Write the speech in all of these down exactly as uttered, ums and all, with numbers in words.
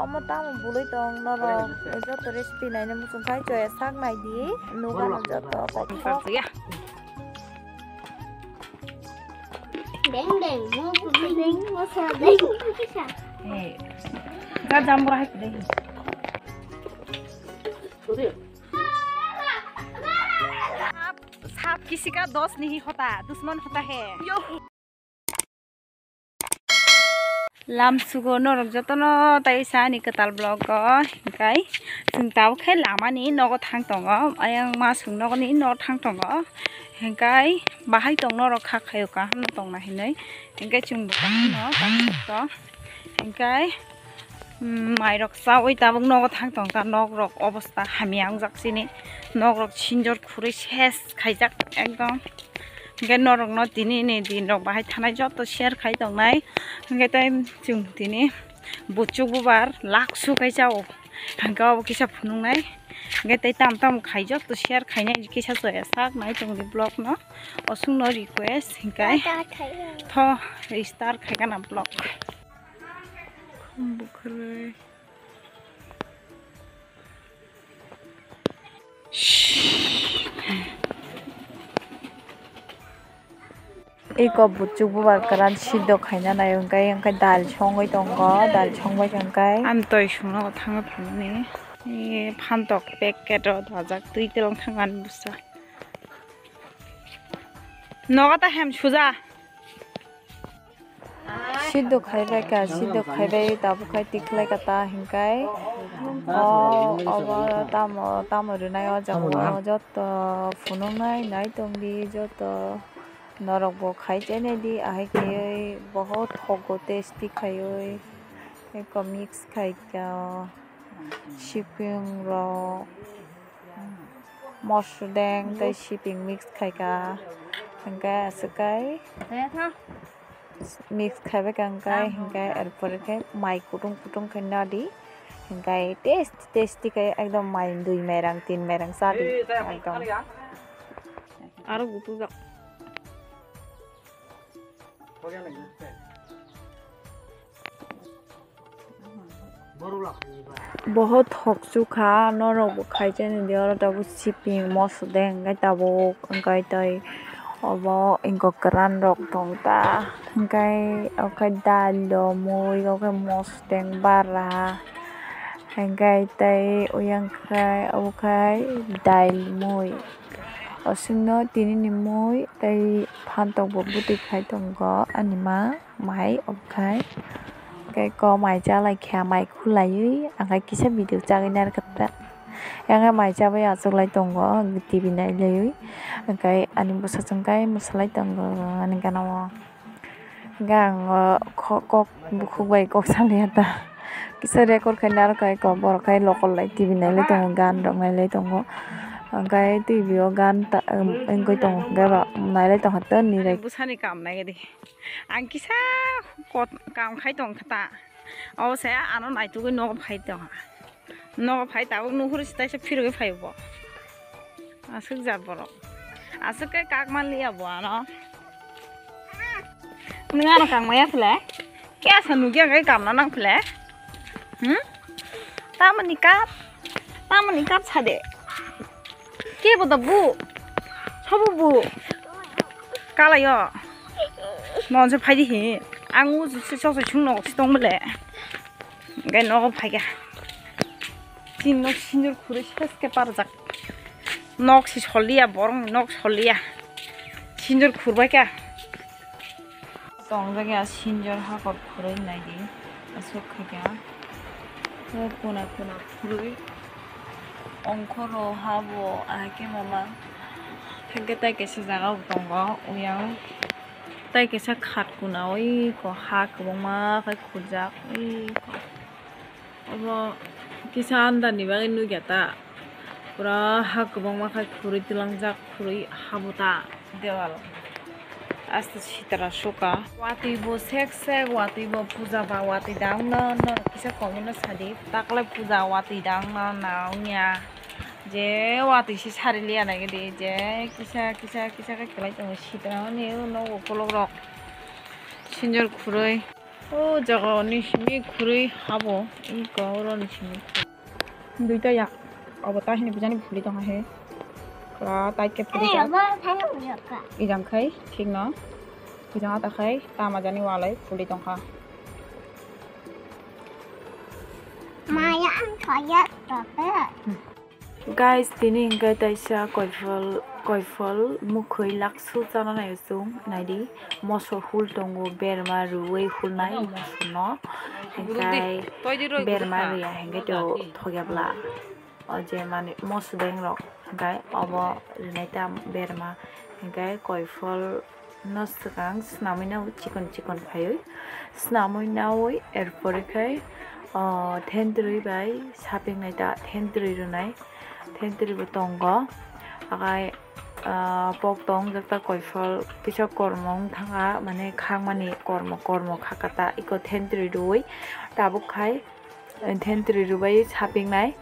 Omo tamo bului tong norok joto recipe naina muchung khai choya sak nai di. Nugano joto paithak. Deng deng, mo deng, mo sa deng. Hey. Ka jambra hai deng. Sap, sap kisi ka dos nahi hota, dusman hota hai. Lam sugo norok jotono tai sani kwtal vlog o, hinkai chwng tabuk khe lama ni nogo thang tongo, ayang ma sung nogo ni nogo thang tongo, hinkai bahai tong norok kha khayo kaham no tongna hinwi, hinkai chwng bo kaham no tang tok to, hinkai. Mm, mairok chaui tabuk nogo thang tongkha, nokrok obosta hamya wngjak chini, nokrok sinjor khurui ses khaijak ekdom. Hwnkhe norokno tini ni dinrok bahai thanai joto share khai tongnai. Hwnkhe tei chwng tini buchuk bubar laksu khai chao. Hwnkhe obo kisa phunuknai. Hwnkhe tei tam tam khai joto share khainai kisa choya sak nai tongdi vlog no. Osukno request hwnkhe tho restart khai kana vlog. Bwkhwrwi. Eko buchuk bubar kwran siddo khaina nai hwnkhe, hwnkhe dal songwi tongo, dal songbai khe hwnkhe. Ani toi songno thangwi phaimani. E phantok packet o dajak twi telong thang ani bwsa. Nogo ta hem suja. Siddo khaibai ka, siddo khaibai tabuk khai tikhlai ka ta hinkai. O, obo tamo, tamo rwnai o jaga o joto phunuknai nai tongdi joto norok bo khai chainai di ahai khaiwi bohot thogo tasty khaiwi eko mix khai ka siping rok. Mosodeng tei siping mix khaika, hwnkhe aswk kai mix khaibai ka hwnkhe, hwnkhe erpore khe mai kutung kutung khe nadi, hwnkhe tasty tasty khe ekdom mai dui mairang tin mairang chadi ekdom. Aro gutu jak. Bohot thokchukha, norok bo khai chani di, oro tabuk siping mosodeng hwnkhe tabuk, hwnkhe tei obo wngkha kwran rok tongkha, hwnkhe okhai dal do mui, okhai mosodeng bara, hwnkhe tei oyang khai obo khai dal mui. Oswkno tini ni mui tei phantok bo bwtwi khai tongo ani ma. Mai okhai. Khe ko mai chalai kha, mai khulaiwi, ang khe kisa video chagwi narwkha ta. Yang khe mai chabai achuklai tongo, T V nailaiwi. Hwnkhe ani bwsajwk khe mwsalai tongo ani gana o. Hwnkhe ang o kho-, kok bukhuk bai kok salaiya ta. Kisa record khai narwkha eko, borok khai lokol lai T V nailai tongo, gan rok nailai tongo. Hwnkhe T V o gan ta, wngwi tongo, hwnkhe ba nailai tongkha ta nini. Bwsani kam naikhe di. Ang kisa kot-, kam khai tong kha ta. Obo se ano naitugwi nogo phai tong kha. Nogo phai tabuk nuhur se taisa phirogwi phai bo. Aswk jat borok. Aswk khe kak man liya bo ano. Nwng ano kang maya phle? Kya sa nugya khe kam na nang phle? Hmm? Tamoni kap? Tamoni kap sa de. Ke bo da bu? Sobo bu? Kalayo. Monse phaidi hi. Ang u se sok se chung nok si tong bele. Gai nok phai ga. Tin nok sinjur khuri ses ke parjak. Nok si soliya, borong nok soliya. Sinjur khurbai ka. Tongjak ya sinjor hakor khurui naidi, aswk khaikha. O kuna kuna khurui ongkhoro habo ahai khe mama. Hwnkhe tai kaisa jaga bo tongo, uyang tai kaisa khat kuna oi ko ha kwbangma khai khurjak oi ko. Obo kisa andar ni bagwi nukya ta. Pura ha kwbangma khai khurui twlangjak, khurui habo ta dewal. Aste sitra suka. Watwi bo sek sek, watwi bo puja ba watwi dang no, no kisa comment no sadi. Taklai puja watwi dang no na wngya. Je watwi si sari liya nai gidi. Je kisa, kisa, kisa khe kwlai tongo sitra ni nogo kolok rok. Sinjor khurui. O jaga ni simi khurui habo, iko oro ni simi khurui. Duita ya, obo ta hini bujani phuli tongkha he. Kla tai khe phuli Ani jak. Obo thani ujak kha. Ijang khai, thik no. Ijang ata khai, tama jani walai phuli tongkha. Maya ang thoya tope. Guys, tini hingke taisa koiphol, koiphol mukhoi laksu chana nai chwng, naidi moso hul tongo, berma rwui hulnai moso no, hingke berma rwya hingke to thokya bla, o je mani moso deng rok hingke obo rwnai ta berma hingke koiphol. No swkang swnamwi naui chikon chikon khaiwi swnamwi naui, erpore khai, o, thentwrwi bai sapiknai ta, thentwrwi rwnai, thentwrwi bo tongo. Agai, ah, pok tong jakta koiphol kisa kormo wng thangkha, mane khakmani kormo, kormo khakha ta, iko thentwrwi rwui tabuk khai. Thentwrwi rwbai sapiknai,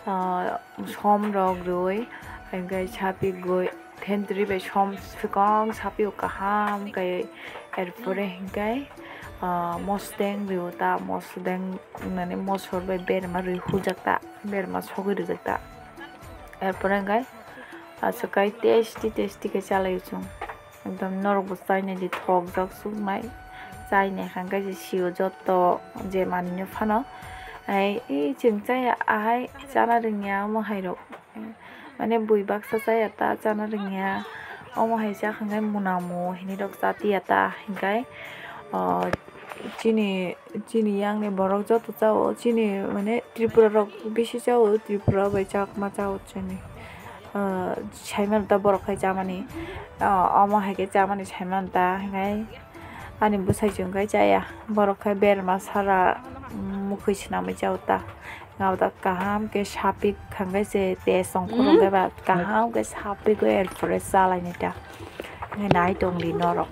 ah, som rok rwui, hingke sapigwi thentwrwi bai som swkang sapio kaham kaiwi, erpore hingke, ah, mosodeng rwio ta, mosodeng nani mosor bai berma rwi huljak ta, berma sogwi rwjak ta, erpore hingke aswk kai tasty tasty khe chalaio chwng. Ekdom norokbo chainai di thokjak suknai. Chainai hingke je sio jotto je manwino phano. Ai, ei chwng chaya ahai chana rwngya omo hairok. Mane bui baksa chaya ta chana rwngya. Omo hai chakha hingke munamo hinwi rok chatiya ta hingke, o, chini, chini yang ni borok joto chao. Chini mane Tripura rok bisi chao, Tripura bai Chakma chao chini. Ah, saimano ta borok khai chamani, ah, omo hai khe chamani saimano ta, hingkhai ani bwsai chwng khai chaya, borok khai berma sara, mm, mukhwi swnamwi chao ta, abo ta kaham khe sapik hingkhai se tei songkhorok khe ba kaham khe sapik oi, erpore chalaini ta, hingkhai nai tongdi norok.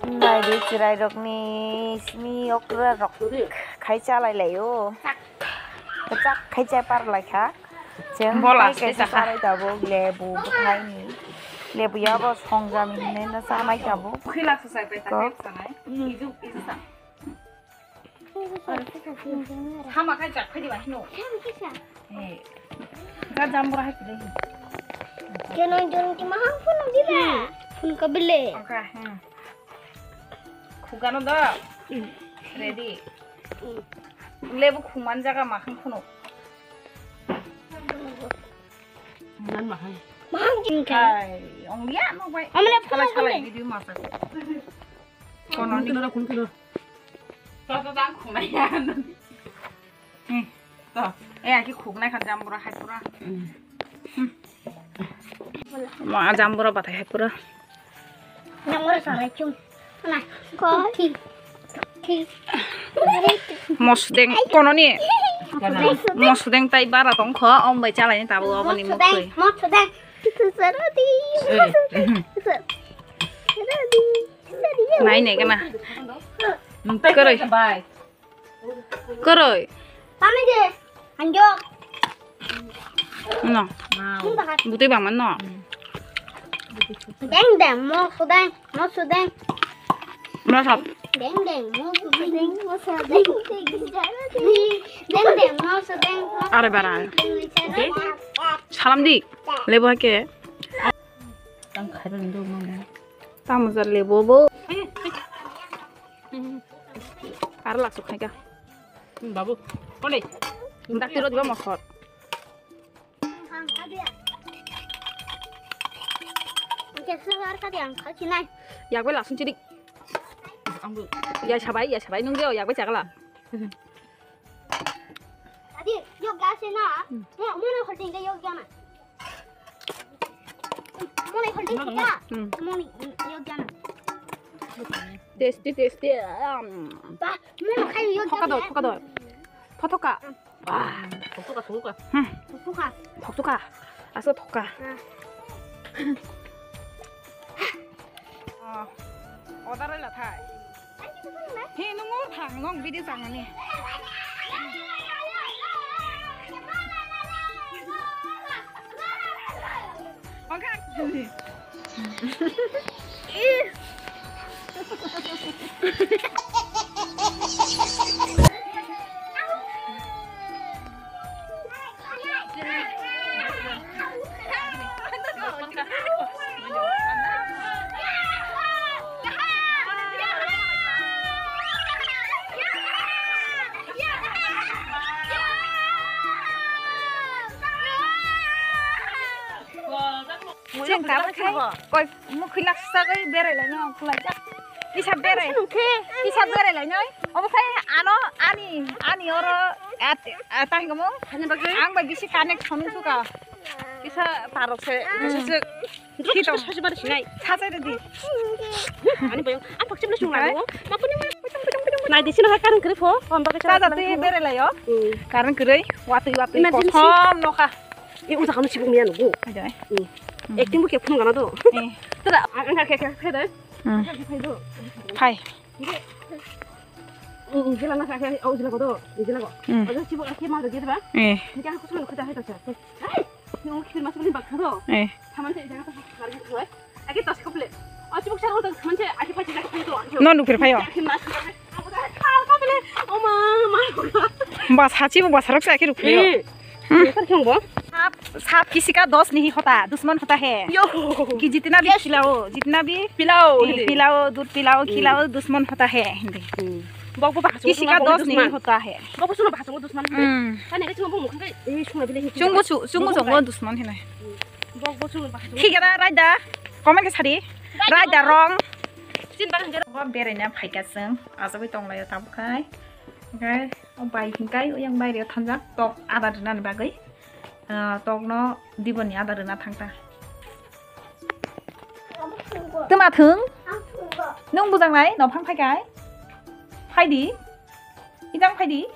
Naidi chwrairokni simi okra rok khai chalai laio. Kwchak khai chai par lai kha. Chwng bola hai kaisa se sakha. Charwi tabuk lebu bwthaini. Lebu ya bo songjami hinwi no chanai tabuk. Khila khwsai pai ta kok. Khe sanai. Ijuk, ijuk sa. Hama khai jak khai di ba hino. Eh. Ga jambura hai pide hi. Jono jono ti mahang phone di ba. Phone ka bile. Oka, hmm. Khugano da. Ready. Lebu khungman jaga makhang khunu. Nan makhang. Makhang jin ka. Ai, ong liya no bai. Amle salai phone salai video masa. Kono ni. Kono ni. To to dang khunai ya. Hmm. To, eh, aki khuknai kha jambura hai pura. Hmm. Ma jambura bathai hai pura. Jambura sarai chung. Na, ko. Thi. Thi. Mosdeng kono ni? Mosdeng. Mosdeng tai bara tong kho, om bai chalai ni tabo abo ni mosdeng, mukhoi. Mosdeng. Saradi. Eh. Saradi. Nai nai kana. Koroi. Koroi. Kami je. Anjo. No. Butui bangman no. Deng deng mo sudeng mo sudeng. Mo sap. Deng deng mo sudeng mo sudeng. Deng deng mo sudeng. Are bara. Salam di. Lebo ke. Tamo jar lebo bo. Ar laksu khai ka. Babu, kone? Daktiro diba mosor. Yak bai laksu chidik. Ya sabai, ya sabai nung jeo yak bai chakala. Adi, yo gas na. Mo mo na holding de yo gana. Moni holding kita. Hmm. Moni yo gana. Tasty, tasty. Um. Ba, mo khai yo gana. Thoka do, thoka do. Thotoka. Ah. Thotoka, thotoka. Hmm. Thotoka. Thotoka. Aso thoka. Ah. Oh. Order la thai. He nung thang nung video chang ni. Oke. Chwng tabuk khai koi mukhwlak sagwi berai laino khwlaijak. Kisa berai. Kisa berai lainai. Obo khai ano ani ani oro at at ang bai bisi connection wngsuka. Kisa parok se kisa se. Druk Sito. Sachi bari sinai. Sachi redi. Ani boyong. Ang pakchim na sung lalu. Makuni ma pocong pocong pocong. Nai di sino hai karang kere pho. Pamba ke Tata tui berai layo. Karang kere watui watui kosom nokha. E uja kanu sibuk miya nugu. Aja. Acting bu ke phung gana do. Tara ang ang ke ke ke dai. Phai. Jela na ka ke o jela ko do. Jela ko. Aja sibuk ke mal do ge ba. Ni ka ko sung ko da hai ta. Nung khir mas bini baksa do. Eh. Saman se jaga ta hari khoi. Agi tas kople. O chibuk sar o saman se agi pachi jaga do. Non rukir phayo. Khir mas. Khal kople. O ma ma. Ba sachi bo basarok sa khir rukir. Eh. Sar khong bo. Sap sap kisi ka dos nahi hota, dusman hota hai. Yo. Ki jitna bhi khilao, jitna bhi Pilao. Pilao, dudh pilao, khilao, dusman hota hai. Hindi. Bok bo bahasa Kisi ka dos nahi hota hai. Bok bo suno bahasa dusman. Kane ke chungo bo mukhan kai. Eh, chungo bile. Chungo chu, chungo chungo dusman hinai. Bok bo chungo bahasa. Thik ada raida. Comment ke sadi. Raida rong. Chin bahan jero. Bo beraina phaika chwng. Asogwi tonglaio tabuk khai. Oke, o bai hinkai oyang bai reo thanjak tok ada rwnani bagwi. Ah, tokno diboni ada rwna thangta. Tuma thung? Nung bujangnai no phang phaikai? Phaidi. Idang phaidi.